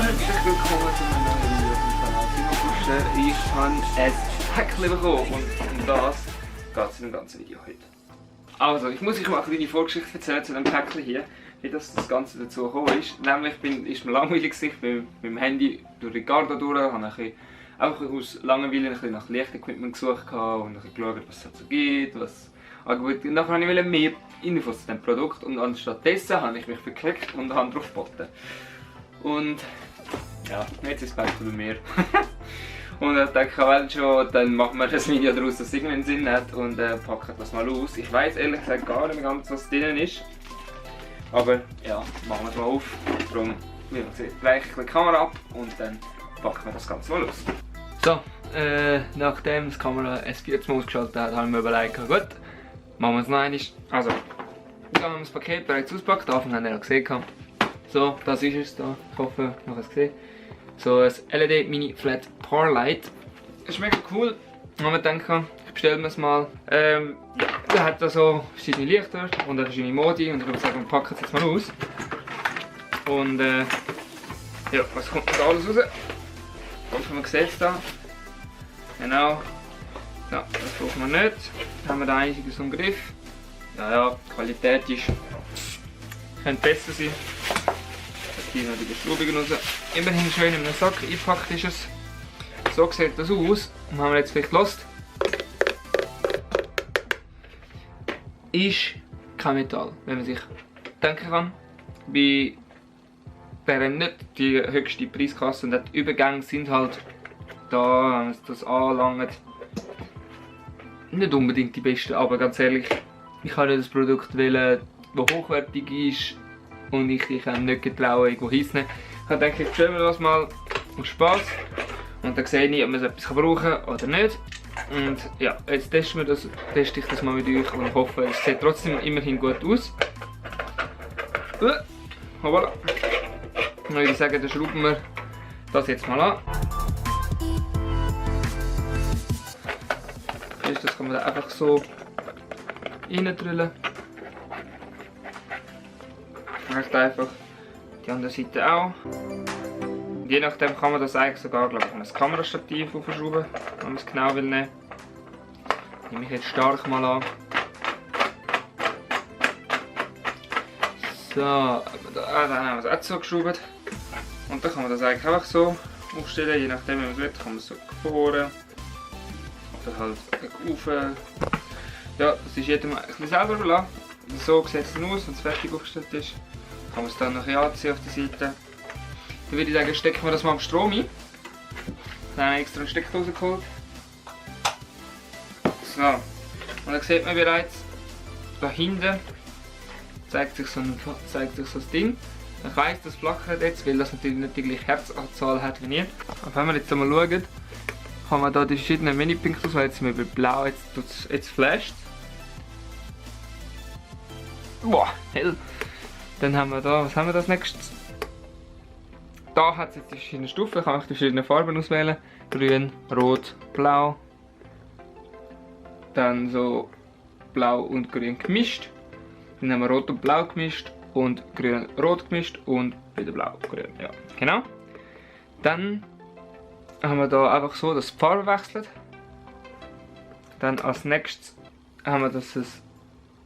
Herzlich willkommen zu meinem neuen Video auf dem Kanal Timo Kuscher. Ich habe ein Päckchen bekommen und um das geht es in dem ganzen Video heute. Also, ich muss euch mal eine kleine Vorgeschichte erzählen zu dem Päckchen hier, wie das Ganze dazu gekommen ist. Nämlich ist mir langweilig gewesen, ich bin mit dem Handy durch Ricardo durch, habe einfach aus Langeweile ein bisschen nach Lichtequipment gesucht und ein bisschen geschaut, was es so gibt, was angebot. Nachher wollte ich mehr Infos zu diesem Produkt und anstattdessen habe ich mich verklickt und habe drauf geboten. Und ja, jetzt ist es bald bei mir. Und ich dachte, well, schon, dann machen wir das Video daraus, dass es irgendwie einen Sinn hat und packen das mal aus. Ich weiß ehrlich gesagt gar nicht mehr ganz, was drin ist. Aber ja, machen wir es mal auf. Darum, wie man sieht, breche ich die Kamera ab und dann packen wir das Ganze mal aus. So, nachdem die Kamera ein 40 Mal ausgeschaltet hat, habe ich mir überlegt, gut, machen wir es noch einmal. Also, wir haben das Paket bereits ausgepackt, Anfang haben wir ja gesehen. So, das ist es da. Ich hoffe, man kann es sehen. So ein LED Mini Flat Power Light. Das ist mega cool. Ich habe mir gedacht, ich bestelle mir es mal. Ja, der hat da so verschiedene Lichter und verschiedene Modi und ich würde sagen, wir packen es jetzt mal aus. Und ja, was kommt da alles raus? Ich hoffe, man sieht es da. Genau. Ja, das brauchen wir nicht. Dann haben wir da einiges im Griff. Ja, die Qualität ist, könnte besser sein. Hier noch die Beschraubungen raus. Immerhin schön in einem Sack eingepackt ist es. So sieht das aus. Und haben wir jetzt vielleicht Lust. Ist kein Metall, wenn man sich denken kann. Bei der nicht die höchste Preiskasse und die Übergänge sind halt da, wenn es das anlangt, nicht unbedingt die besten, aber ganz ehrlich, ich habe das Produkt wählen, das hochwertig ist. Und ich kann nicht getrauen, irgendwo hinzunehmen. Ich habe gedacht, ich bestelle mir das mal aus Spass. Und dann sehe ich, ob man etwas brauchen kann oder nicht. Und ja, jetzt teste ich das mal mit euch und hoffe, es sieht trotzdem immerhin gut aus. Voilà. Und ich würde sagen, dann schrauben wir das jetzt mal an. Das kann man dann einfach so reindrüllen. Recht einfach. Die andere Seite auch. Und je nachdem kann man das eigentlich sogar, glaube ich, an ein Kamerastativ aufschrauben, wenn man es genau will nehmen. Nehme ich jetzt stark mal an. So, dann haben wir es auch zugeschraubt. Und dann kann man das eigentlich einfach so aufstellen, je nachdem wie man es will, kann man es so vorne oder halt rauf. Ja, das ist jedem ein bisschen selber überlassen. So sieht es aus, wenn es fertig aufgestellt ist. Kann man es dann noch anziehen auf der Seite. Dann würde ich sagen, stecken wir das mal am Strom ein. Dann habe ich extra eine Steckdose geholt. So, und dann sieht man bereits, da hinten zeigt sich so das Ding. Ich weiss, das flackert jetzt, weil das natürlich nicht die gleiche Herzanzahl hat wie ihr. Aber wenn wir jetzt mal schauen, kann man hier die verschiedenen Menüpunkte auswählen. Jetzt sind wir bei Blau, jetzt flasht. Boah, hell! Dann haben wir da, was haben wir das nächstes? Da hat es jetzt die verschiedenen Stufen, kann ich die verschiedenen Farben auswählen. Grün, Rot, Blau. Dann so Blau und Grün gemischt. Dann haben wir Rot und Blau gemischt und Grün, Rot gemischt und wieder Blau, Grün. Ja, genau. Dann haben wir da einfach so, dass die Farbe wechselt. Dann als nächstes haben wir, dass es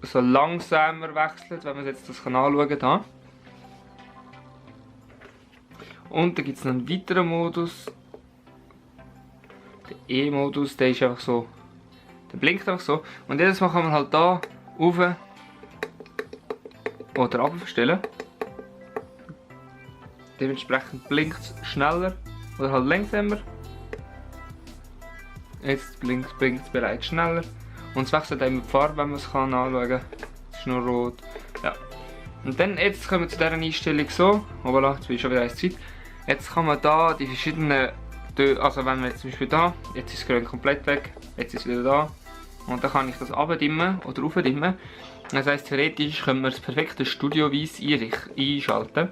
so langsamer wechselt, wenn man jetzt das anschauen kann. Und dann gibt es noch einen weiteren Modus. Der E-Modus, der ist einfach so, der blinkt einfach so. Und jedes Mal kann man halt da rauf oder runter verstellen. Dementsprechend blinkt es schneller oder halt langsamer. Jetzt blinkt es bereits schneller. Und es wechselt eben die Farbe, wenn man es anschauen kann. Es ist nur rot. Ja. Und dann, jetzt kommen wir zu dieser Einstellung so. Oh voilà, jetzt bin ich schon wieder eine Zeit. Jetzt kann man da die verschiedenen Töne, also wenn wir jetzt zum Beispiel da, jetzt ist das Grün komplett weg, jetzt ist es wieder da. Und dann kann ich das abdimmen oder aufdimmen. Das heisst, theoretisch können wir das perfekte studioweise einschalten.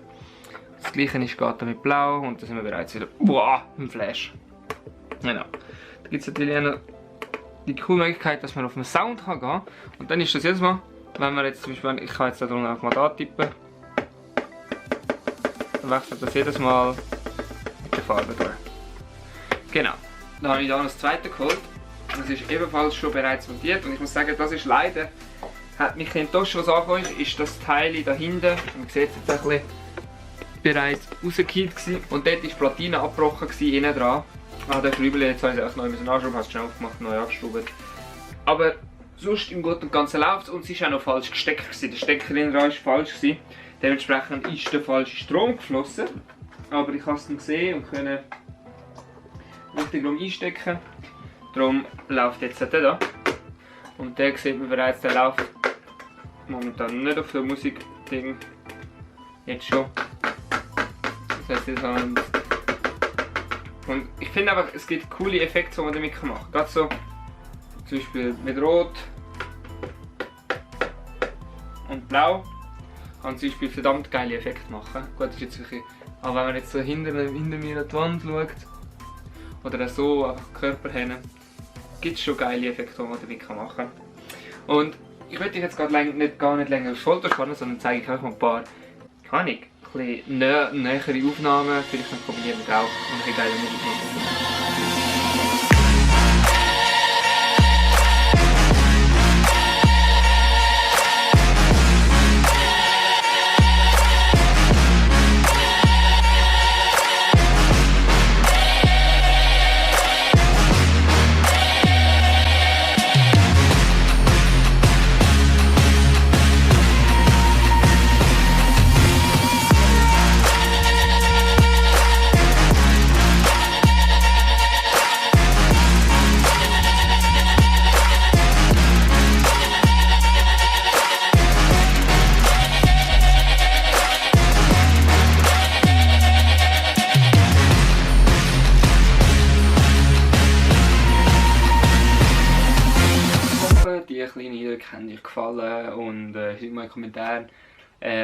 Das gleiche ist geht mit Blau und dann sind wir bereits wieder, wow, im Flash. Genau. Da gibt es natürlich auch noch die coole Möglichkeit, dass man auf den Sound gehen kann. Und dann ist das jedes Mal, wenn wir jetzt zum Beispiel, ich kann jetzt da drunter einfach mal da tippen, dann wechselt das jedes Mal mit der Farbe durch. Genau. Dann habe ich da noch das zweite geholt. Das ist ebenfalls schon bereits montiert und ich muss sagen, das ist leider, hat mich enttäuscht, was angefangen ist das Teil da hinten, man sieht es jetzt ein bisschen, bereits rausgekehlt gewesen. Und dort war die Platine abgebrochen innen dran. Der Schrübel, jetzt habe ich es auch neu anschrauben, habe es schnell aufgemacht, neu angeschraubt. Aber sonst im Guten und Ganzen läuft es und es war auch noch falsch gesteckt gewesen. Der Stecker innen dran war falsch gewesen. Dementsprechend ist der falsche Strom geflossen. Aber ich habe es dann gesehen und konnte richtig rum einstecken. Darum läuft jetzt der da. Und der sieht man bereits, der läuft momentan nicht auf der Musikding. Jetzt schon. Das heißt, jetzt haben wir. Und ich finde einfach, es gibt coole Effekte, die man damit machen kann. Gerade so, zum Beispiel mit Rot und Blau kann zum Beispiel verdammt geile Effekte machen. Gut, das ist jetzt wirklich, aber wenn man jetzt so hinter mir an die Wand schaut oder so einfach Körper hin, gibt es schon geile Effekte, die man damit machen kann. Und ich möchte euch jetzt gar nicht länger aufs Foto spannen, sondern zeige ich euch mal ein paar, keine Ahnung, ein bisschen nähere Aufnahmen, vielleicht noch kombiniert mit Rauch und ein geile Musik. Die kleinen Eindrücke haben euch gefallen und schreibt mal in den Kommentaren,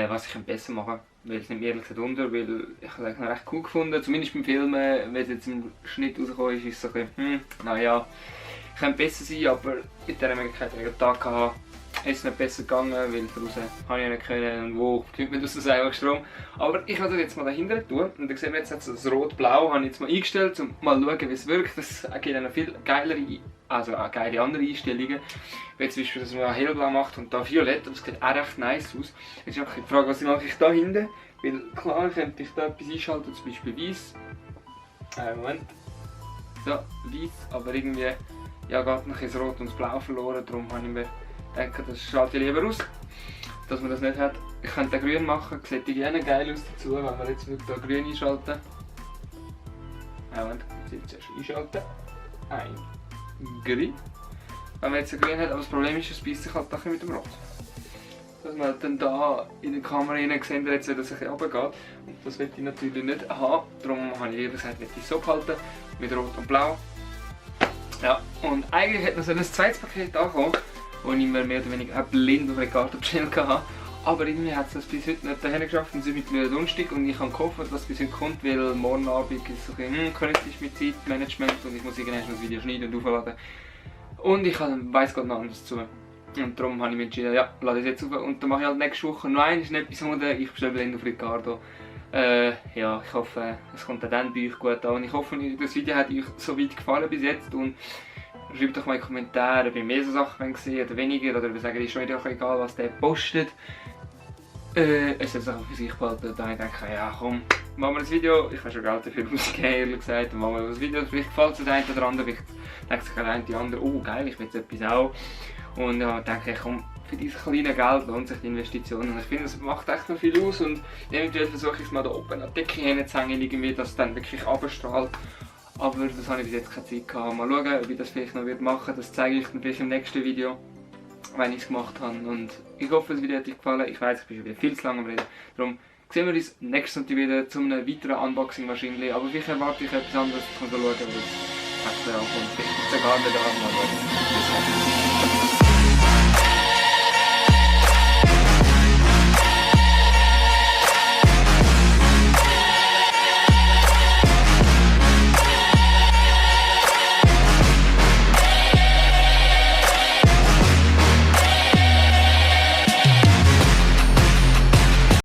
was ich besser machen kann. Weil es nimmt mir ehrlich gesagt unter, weil ich habe es recht cool gefunden. Zumindest beim Filmen, wenn es jetzt im Schnitt rausgekommen ist, ist es so ein bisschen, naja, könnte besser sein, aber mit dieser Möglichkeit, die ich am Tag hatte, ist es nicht besser gegangen, weil draußen habe ich nicht können und wo kommt man aus dem einfach Strom. Aber ich werde das jetzt mal dahinter tun und dann sehen wir jetzt das Rot-Blau habe ich jetzt mal eingestellt, um mal zu schauen, wie es wirkt. Das gibt noch viel geilere, also auch geile andere Einstellungen. Wie zum Beispiel, dass man hellblau macht und da violett, das sieht auch recht nice aus. Jetzt ist einfach die Frage, was mache ich da hinten? Weil klar könnte ich da etwas einschalten, zum Beispiel weiß. Moment. So, weiß, aber irgendwie ja, geht noch das Rot und das Blau verloren, darum habe ich mir gedacht, das schalte ich lieber aus, dass man das nicht hat. Ich könnte den grün machen, sieht gerne geil aus dazu, wenn wir jetzt hier grün einschalten. Moment, jetzt zuerst einschalten. Grün. Wenn man jetzt ein grün hat, aber das Problem ist, es beißt sich halt mit dem Rot. Dass man dann da in der Kamera sehen, dass es ein bisschen runtergeht. Und das will ich natürlich nicht haben, darum habe ich lieber gesagt, ich es so behalten, mit Rot und Blau. Ja, und eigentlich hätte noch so ein zweites Paket angekommen, wo ich mir mehr oder weniger blind auf Ricardo bestellt habe. Aber irgendwie hat es das bis heute nicht dahin geschafft und sind mittlerweile Donnerstag und ich habe gehofft, dass es bis heute kommt, weil morgen Abend ist so ein bisschen kritisch mit Zeitmanagement und ich muss irgendwann das Video schneiden und aufladen. Und ich weiss gerade noch anders zu. Und darum habe ich mich entschieden, ja, lade es jetzt auf und dann mache ich halt nächste Woche noch eine Episode. Ich bestelle blind auf Ricardo. Ja, ich hoffe, es kommt auch dann bei euch gut an. Und ich hoffe, das Video hat euch so weit gefallen bis jetzt. Und schreibt doch mal in die Kommentare, ob ihr mehr so Sachen gesehen oder weniger. Oder wir sagen, ist schon wieder egal, was der postet. Es soll sich auch für sich behalten. Da ich denke, ja komm, machen wir das Video. Ich habe schon Geld dafür ausgegeben, ehrlich gesagt. Dann machen wir das Video. Vielleicht gefällt es der eine oder andere. Vielleicht denkt sich der eine oder andere, oh geil, ich will jetzt etwas auch. Und ja, denke ich, komm, für dieses kleine Geld lohnt sich die Investition. Und ich finde, es macht echt noch viel aus. Und eventuell versuche ich es mal da oben an die Decke hinzuhängen, irgendwie, dass es dann wirklich abstrahlt. Aber das habe ich bis jetzt keine Zeit gehabt. Mal schauen, ob ich das vielleicht noch machen werde. Das zeige ich dann vielleicht im nächsten Video, wenn ich es gemacht habe. Und ich hoffe, das Video hat euch gefallen. Ich weiß, ich bin schon wieder viel zu lange am Reden. Darum sehen wir uns nächstes Mal wieder zu einem weiteren Unboxing wahrscheinlich. Aber vielleicht erwarte ich etwas anderes. Ich kann schauen, was es aktuell ankommt. Vielleicht ist es gar nicht an. Mal schauen.